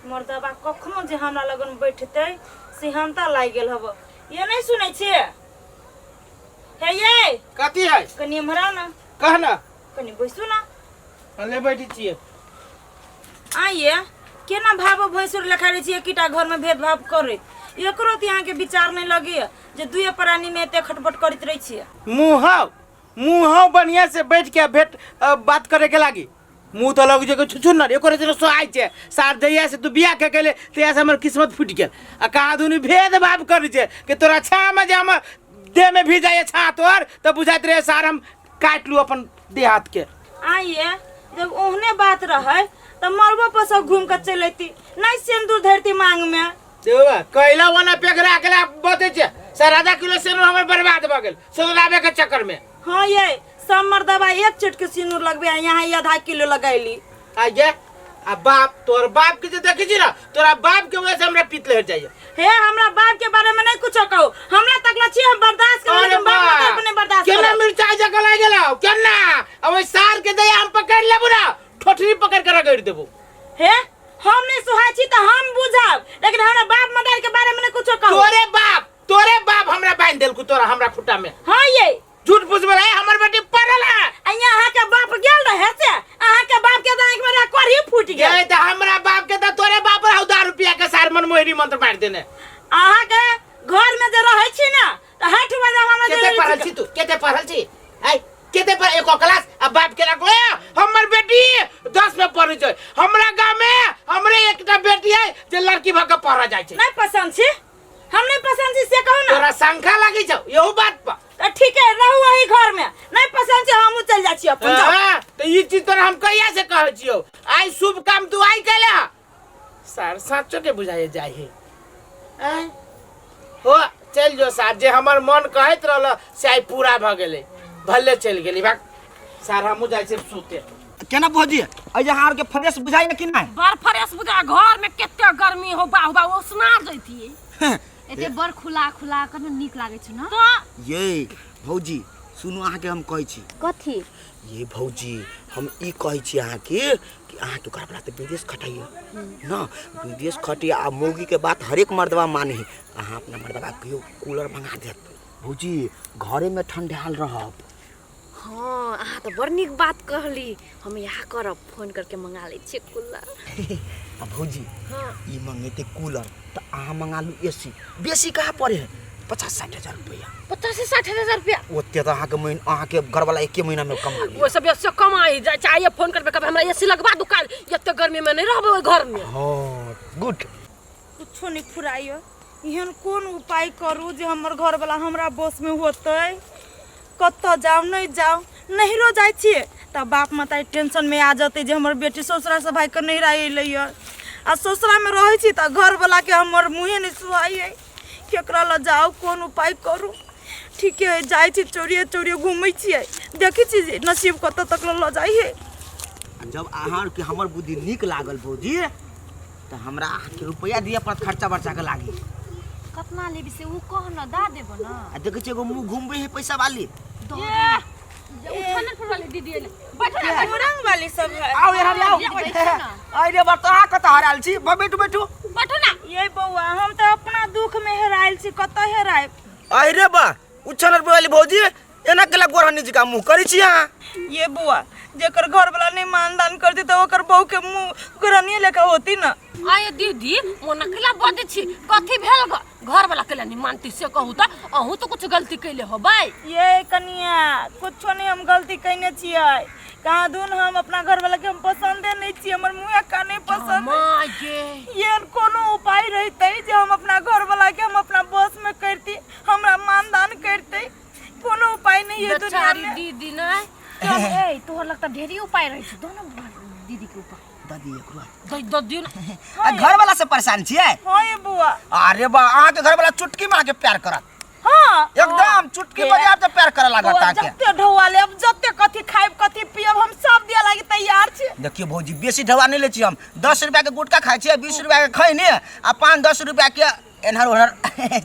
मर्दबा कखनो जे हमरा लगन बैठतै सिहन्ता लागि गेल हब। ये नहि सुनै छियै? हे ये। कथी है? कनि एम्हर आउ ने। कह ना। कनि बैसू ने। ले बैठी छियै। आइए केना भाव भैंसुर लेखा रहै छियै एकीटा घरमे भेदभाव करैत, एकरो तऽ अहाँके विचार नहि लगैए जे दुए प्राणीमे एते खटपट करैत रहै छियै। मुँह मुँह बढ़िया से बैठ के भेट बात करे के लागी मुँह तऽ लग जे छुछुन्नर एको रति सोहाइ छै सार। जहिया से तू बियाह के गेले तहिया से हमर किस्मत फूटि गेल आ कहाँ दुनू भेदभाव करै छै कि तोरा छाँहमे जे हमर देहमे भी जाइए छाँह तोहर तऽ बुझाइत रहै सार हम काटि लू अपन देह हाथ के। आइए जब ओहने बात रहै तऽ मरबो पर सब घूम के चलि अयती, नहि सिन्दूर धरती मांग में। देखो कैला वाला पेगरा के बतै छै सर आधा किलो सिन्दूर हमर बर्बाद भऽ गेल सिन्दूर आबे के चक्कर में। हाँ ये सब मर्दबा एक चुटकी सिन्दूर लगबे आ यहाँ ई आधा किलो लगैली। आइए आ बाप तोर बाप के जे देखै छी ना तोरा बाप के वजह से हमरा पीत लहर जाइए। हे हमरा बाप के बारे में नहीं कुछो कहो, हमरा तकला छी हम बर्दाश्त करब, लेकिन बाप माता के नहीं बर्दाश्त केना करब। मिर्चा जगह लागि गेलौ केना? आ ओहि सार के दया हम पकड़ लेबू ना ठोठरी पकड़ के रगड़ देबू। हे हम नहीं सुहाय छी त हम बुझब, लेकिन हमरा बाप मदार के बारे में नहीं कुछो कहो। तोरे बाप हमरा बांध देलकू तोरा हमरा खुट्टा में। हां ये झूठ फूस बोला है हमर बेटी पढ़ल है। आ यहाँ के बाप गेल रहे से अहाँ के बाप के त आँख में कोढ़ी फूट गेल। ये त हमरा बाप के त तोरे बाप रहौ दारू रुपया के सार मनमोहिनी मंत्र मार देने। अहाँ के घर में जे रहै छी ना त हठ बजे हमरा केते पढ़ल छी तू? केते पढ़ल छी? ऐ केते पर एको क्लास आ बाप के रखलो हमर बेटी 10 में पढ़ै छै। हमरा गांव में हमरे एकटा बेटी है जे लड़की भ के पढ़ जाय छै। नहीं पसंद छी, हम नहीं पसंद छी से कहू ना। तोरा शंका लागी छौ यहू बात पर? त ठीक है रहू वही घर में, नहीं पसंद छी हमहूँ चल जाइ छी अपन। जाउ। हाँ, त ई चीज तोरा हम कहिया से कहै छियौ आइ शुभ काम तू आइ कैले हा सार साँचो के बुझाए जाइ है। आँय? हो चलि जो सार जे हमर मन कहैत रहल से आइ पूरा भऽ गेलै भले चलि गेली भाग सार हमहूँ जाइ छी सुते। केना भौजी अइ अहाँ आरके फ्रेश बुझाइए कि नहि? बड़ फ्रेश बुझा घर में कते गर्मी हो बाहु बाहु उसना जैतिए। एते बड़ खुला खुला कने नीक लागै छै ना। तो ये भौजी सुनू अहाँके हम कहै छी। कथी? ये भौजी हम ई कहै छी अहाँके कि अहाँके घरवला तऽ विदेश खटैया ना, विदेश खटैया आ मौगीके बात हरेक मर्दबा माने है। अहाँ अपना मर्दबा कहियो कूलर मंगा देत भौजी, घरेमे ठंडाल रहब। हाँ अहाँ तऽ बड़ नीक बात कहली, हम इएह करब फोन करके मंगा लै छियै कूलर। आ भौजी ई मंगेतै कूलर तऽ अहाँ मंगा लू एसी, बेसी कहाँ पड़े है 50-60 हजार रुपया। 50-60 हजार रुपया? ओते तऽ अहाँके महीना अहाँके घरवाला एके महीना में कमा लिया। ओ सब से कमाई जाइ छै। आइए फोन करबै कहबै हमरा एसी लगवा दू काल्हि, एते गर्मी में नहीं रहबै ओहि घर में। हाँ गुड। कुछो नहीं फुराइयो, एहन कोन उपाय करू जे हमर घरवाला हमरा बस में होतै? कतऽ जाउ नहीं जाउ, नैहरो जाइ छियै तऽ बाप माता टेंशन में आ जतै जे हमर बेटी ससुरा से भागि कऽ नैहरा अयलै यऽ, आ ससुरा में रहै छी तऽ घरवाला के हमर मुँहे नहीं सुहाइए। केकरा लग जाउ, कोन उपाय करू? ठीके है जाइ छी चोरिए चोरिए घूमै छियै, देखै छी जे नसीब कतऽ तक लऽ जाइ है। जब अहाँ के हमर बुद्धि नीक लागल भौजी तऽ हमरा अहाँके रुपैआ दिअ पड़त खर्चा बर्चा के लागी। कतना लेबी से उ कह न दा देबो न। आ देखै छियै एगो मुँह घुमबै है पैसा वाली। दीदी एलै बैठो ना, बैठो। रंग वाली सब है। आओ यहाँ आओ। बैठो ना। अरे बा तो अहाँ कतऽ हरायल छी? बैठू बैठू बैठो ना। ये बौआ हम तऽ अपना दुख में हेरायल छी, कतऽ हेरायब? अरे बा उछल वाली भौजी एना केला गोरहनी जी का मुँह करै छी अहाँ? ये बुआ जेकर घर वाला नहीं मानदान करती तो ओकर बहू के मुंह गोरहनिए लेखा होती ना। आये दीदी ओना केला बजै छी, कथी भेल ग? घर वाला केला नहीं मानती से कहू त अहूँ तो कुछ गलती कैले होबै। ये कनिया कुछो नहीं हम गलती कैने छियै, कहाँ दून हम अपना घर वाला के हम पसंदे नहीं छियै, हमर मुँह का नहीं पसंद है। माय गे ये कोनो उपाय रहते जे हम अपना घर वाला के हम अपना बस में करती, हमरा मानदान करते, कोनो उपाय नहीं है दुनिया बेचारी में। दीदी नहीं ए तोहर लगता ढेरी उपाय रहै छै, दोनो दीदी के उपाय दादी एकरो दे दो दिन। आ घर वाला से परेशान छियै? हाँ ये बुआ। अरे बा अहाँ के घर वाला चुटकी में आके प्यार करत। हाँ। एकदम चुटकी बजा के प्यार करे लागत बौआ, आके। जते ढौआ लेब जते कथी खाइब कथी पियब हम सब दिया लागी तैयार छी। देखियो भौजी बेसी ढौआ नहीं लै छी हम, 10 रुपया के गुटखा खाइ छियै, 20 रुपया के खैनी आ 5-10 रुपया के एनहर ओनहर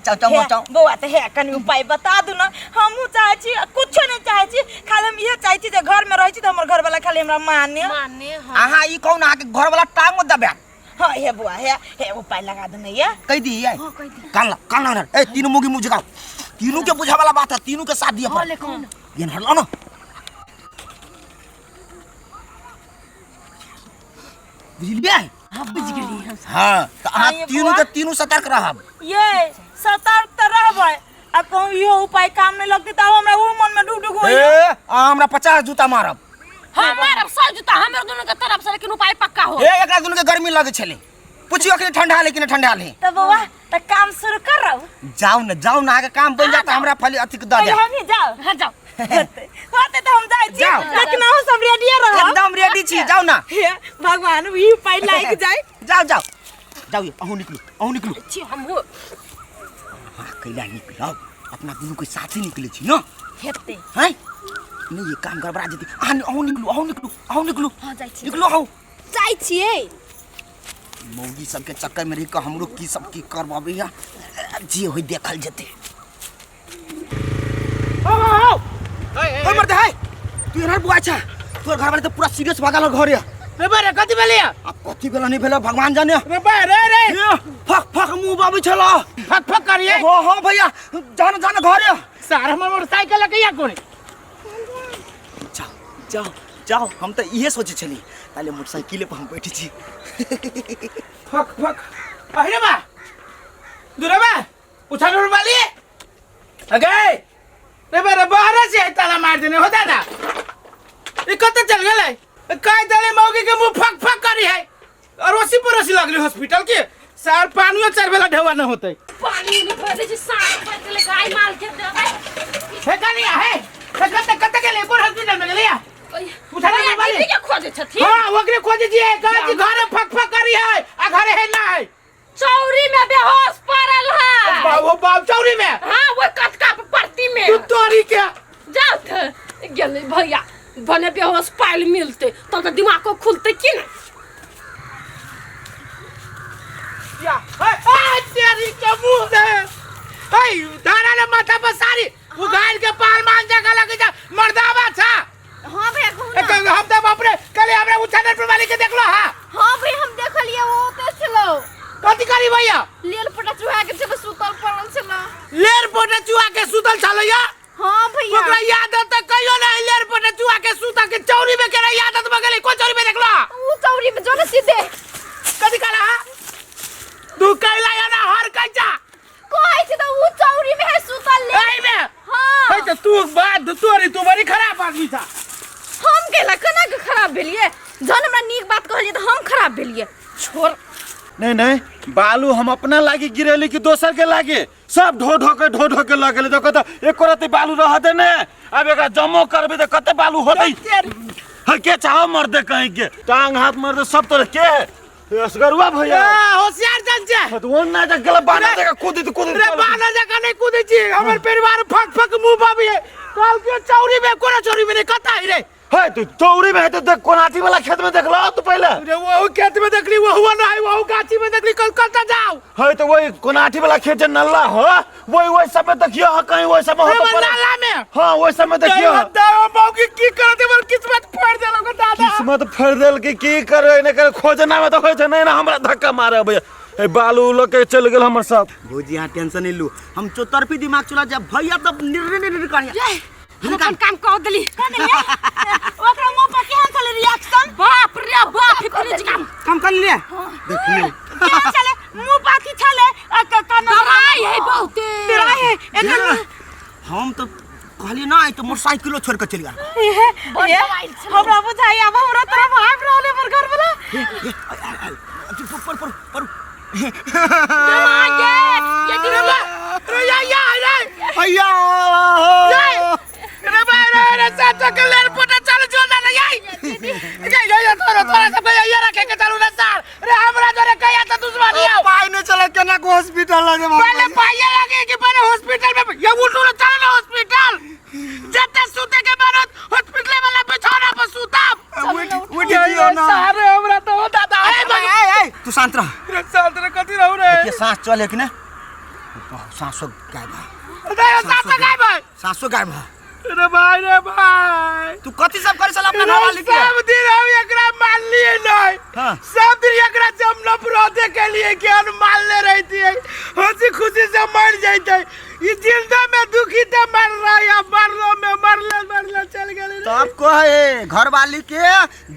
चाउ चाउ हे, मचाउ। बौआ तऽ हे कनि उपाय बता दू ना, हमहूँ चाहै छी कुछो नहीं चाहै छी, खाली हम इहे चाहै छी जे घर में रहै छी तऽ हमर घरवाला खाली हमरा माने। माने। हाँ। अहाँ ई कहू ना अहाँके घरवाला टांगो दबायत। हाँ हे बुआ हे हे उपाय लगा देने ये कह दी है कान ला कान ला ए तीनों मुगी मुझे गाओ तीनों के बुझा वाला बात है तीनों के साथ दिया हाँ पर ले कौन ये हटलो ना बुझलियै हाँ बुझ गेली हम हाँ तो अहाँ हाँ, ये तीनों बुआ। के तीनों सतर्क रहब ये सतर्क तऽ रहबै आ कहूँ इहो उपाय काम नहीं लगतै तऽ आब हमरा ओ मन में डुक डुक होइए ए अहाँ हमरा 50 जूता मारब हाँ मारब सौ जूता हमर दोनों के तरफ से लेकिन उपाय पक्का हो ए एकरा दुनू के गर्मी लगै छलै पुछियो कि ठंडा ले कि नहीं ठंडा ले तऽ बौआ तऽ काम शुरू करब जाओ ना जाओ ना अहाँके काम बनि जात हमरा फली अथी के दऽ पहिले देब हम ही जाओ हाँ जाओ होतै होतै तऽ हम जाइ छी जाओ। लेकिन अहाँ सब रेडिये रहब एकदम रेडी छी जाओ ना हे भगवान ई उपाय लागि जाय जाओ जाओ जाओ ये, अहूँ निकलू अहूँ निकलू छी हमहूँ हाँ कैला निकलब अपना दुनू के साथे निकले छी ना हेतै हैं नहीं ये काम गड़बड़ा जेतै अहाँ अहूँ निकलू अहूँ निकलू अहूँ निकलू हाँ जाइ छी निकलू अहूँ जाइ छियै मौगी सबके चक्कर में रहि कऽ हमरो की सब की करबबैया जे होई देखल जेतै हो हो हो ओए मर्द है तू एना बुआ छा तोर घर वाले तो पूरा सीरियस भगल घरे रे बा रे कथी भेलैया अब कथी भेला नहीं भेला भगवान जाने रे बा रे रे ए, फक फक मुंह बाबू छला फक फक करिए हो हो भैया जान जान घरे सार हमर मोटरसाइकिल लगे या कोने जाओ जाओ जाओ हम तो इहे सोचे छली ताले मोटरसाइकिले पर हम बैठे छी फक फक अरे बा दूरे बा उठा नूर वाली अगे रे बा रे बाहर से ताला मार देने हो दादा ई कते चल गेलै काय दले मौगी के मुंह फक फक करी है अड़ोसी पड़ोसी लगली हॉस्पिटल के सार पानियो चढ़बेला ढेवा न होते पानी नहीं भर दे साग भर देले गाय माल के देबै हे कनी हे हे कते कते गेलै कोन हॉस्पिटल में गेलै उठा ले भैया, वाली दीदी के खोजे छथिन हां ओकरे खोजे छियै कहै छी घरे फक फक करी है आ घरे है ना है चौरी में बेहोश पड़ल है बाबू बाप चौरी में हाँ वो कटका परती में तू तोरी के जाओ थे गेलै भैया भने बेहोश पायल मिलते तब तो दिमाग को खुलते की ना या हे आ तेरी के मुंह दे हे धारा ने माथा पर सारी उघाड़ के पाल मान जगह लगे जा मर्दावा छा हाँ भैया कहू ए, ना हम तो बाप रे कल हमरा उछानर पर वाली के देखलो हां हाँ भैया हम देखलिए वो ओते छलो कथी करी भैया लेल पटा चुहा के छलो सुतल पड़ल छलो लेर पोटा चुआ के सुतल छलैया हाँ भैया ओकरा याद त कहियो नहीं लेर पोटा चुआ के सुता के चौरी में केरा आदत भ गेलै कोन चौरी में देखलो ऊ चौरी में जो ना सीधे कथी कहला हा तू कैला या ना हर कैचा कहै छी त ऊ चौरी में है सुतल ले एहि में हाँ है त तू बात तोरी तू बड़ी खराब आदमी था हम केला केना के खराब भेलिए जहन हमरा नीक बात कहलिए त हम खराब भेलिए छोड़ नहीं नहीं बालू हम अपना लागी गिरेली कि दोसर के लागी सब ढो ढो के ढो ढो के लग गेलै देखो तऽ एको रत्ती बालू रह दे ने अब एकरा जमो करबे तऽ कते बालू होतै हँ के चाहो मर्दे कहीं के टांग हाथ मर्दे सब तरह के है असगरुआ भैया ए, होशियार जन छै तो वो ना जगह बाना जगह कूदी तो कूदी रे बाना जगह नहीं कूदै छी हमर परिवार फक फक मुंह बाबी है काल के चौरी में कोनो चौरी में नहीं कता है रे है तू चौरी में है तो देख कोनाथी वाला खेत में देख लो तू पहले रे वो खेत में देखली वो हुआ नहीं वो गाछी में देखली कलकत्ता जाओ है तो वही कोनाठी वाला खेत जे नल्ला हो वही वही सब में देखियो हाँ कहीं वही सब में हो रे तो वो पड़े। नाला में हाँ वही सब में देखियो हाँ। दादा मौगी की करत हमर किस्मत फोड़ देलक दादा किस्मत फेर देल कि की करे ने करे खोजना में तो होय छै नहीं ना हमरा धक्का मारे भैया ए बालू उलो के चल गेल हमर सब भौजी यहाँ टेंशन नहीं लू हम चौतरफी दिमाग चला जब भैया तब निर्णय निर्णय करिया हम अपन काम कह देली ओकरा मुंह पर केहन छलै रिएक्शन बाप रे बाप फ्रिज काम काम कर लिया देखियो केहन छलै मुंह पाथी छलै आ कान डराई है बहुते डराई है एकर हम तो कहलिए ना तो मोटरसाइकिलो छोड़ के चल गया हे, हे, हमरा बुझाइ आब हमरा तरफ आबि रहल है हमर घर वाला पर पर पर ये ये दीदी रे या या रे भैया रे बा रे रे सातो के लेर पोटा चालू जो ना याई या या या तोरा तोरा सब या रखे के चालू ना सार रे हमरा जोरे कहिया त दुश्मनी आओ पाई नहीं चला केना को हॉस्पिटल लगे पहले पाइये लगे कि पहले हॉस्पिटल में ये उठू ना चलो ना हॉस्पिटल जते सुते के बाद हॉस्पिटल वाला बिछौना पर सुताब उठ जियो ना सारे हमरा तो हो दादा ए ए, ए, तू शांत रह रे शांत रे कथी रहू रे ये सांस चले कि ना सांसो गायब है रे सांस गायब है सांसो गायब है रे भाई रे भाई तू कथी सब करे छला अपना घरवाली के सब दिन हम एकरा मारलिए नहीं हाँ। सब दिन एकरा से हम नफरते के लिए कि हम मारले रहती है हंसी खुशी से मर जाते ई जिंदा में दुखी ते मर रहा है मरलो में मरले मरले चल गेली रे। तब कहे घरवाली के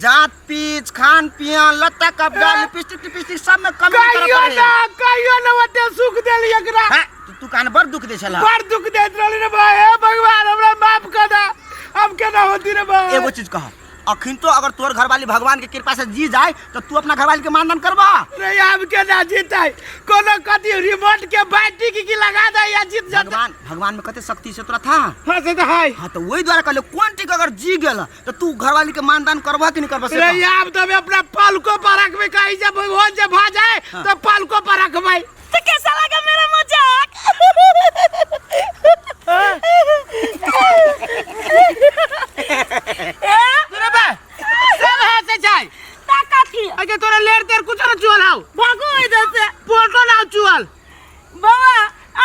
जात पीच खान पियन लत्ता कपड़ा लिपस्टिक टिपस्टिक सब में कमी नहीं कहियो करत ना रहे। कहियो ना ओते सुख देली एकरा हाँ, तू कान बड़ दुख दे छला बड़ दुख देत रहली रे भाई हे भगवान हमरा माफ कर दे अब केना होती रे भाई एगो चीज कह अखन तो अगर तोर घरवाली भगवान के कृपा से जी जाए तो तू अपना घरवाली के मानदान करबा रे अब केना जीतै कोनो कथी रिमोट के बैटरी की की लगा दे या जीत जाते भगवान भगवान में कते शक्ति से तोरा था हाँ से तो है हाँ तो वही द्वारा कहले कौन ठीक अगर जी गेल तो तू घरवाली के मानदान करबा कि नहीं करबा से रे कह। आब तो हम अपना पलको पर रखबे कहीं जब भगवान जब आ जाए तो पलको पर रखबे तो कैसा लगा मेरा मजाक तोरा बा सब हंसे छै ताकत ही अगे तोरा लेर तेर कुछ न चुअल हाउ भागो इधर से पोटो ना चुअल बाबा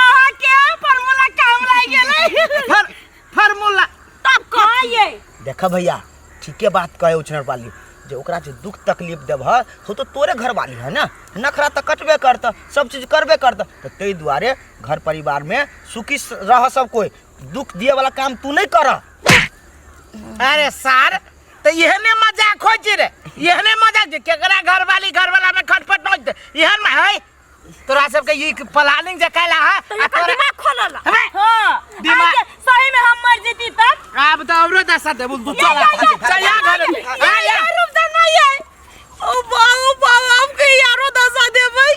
अहाँ के फॉर्मूला काम लागि गेलै फर फॉर्मूला तब कहाँ ये देख भैया ठीके बात कहे उछनर वाली जे ओकरा जे दुख तकलीफ देबह हो तो तोरे घर वाली है ना नखरा तऽ कटबे करत सब चीज करबे करत तऽ ताहि दुआरे घर परिवार में सुखी रह सब कोई दुख दिए वाला काम तू नहीं कर अरे सार तो एहने मजाक होइ छै रे एहने मजाक जे केकरा घरवाली घरवाला में खटपट न होइत एहन में है तोरा सबके ई प्लानिंग जे कैला है तो आ एकर तोरा दिमाग खोलल हमे? हां दिमाग- सही में हम मर जेती तब आब तऽ औरो दशा देबू तू चल चल या घर आ या यार रूपदान नहीं है ओ बाबू बाबू आपके यारो दशा देबै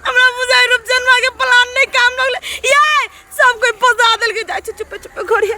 हमरा बुझाइ रूपचनमा के प्लान नहीं काम लगले यार सब कोई फंसा देलकै जाइ छै चुपे चुपे घरे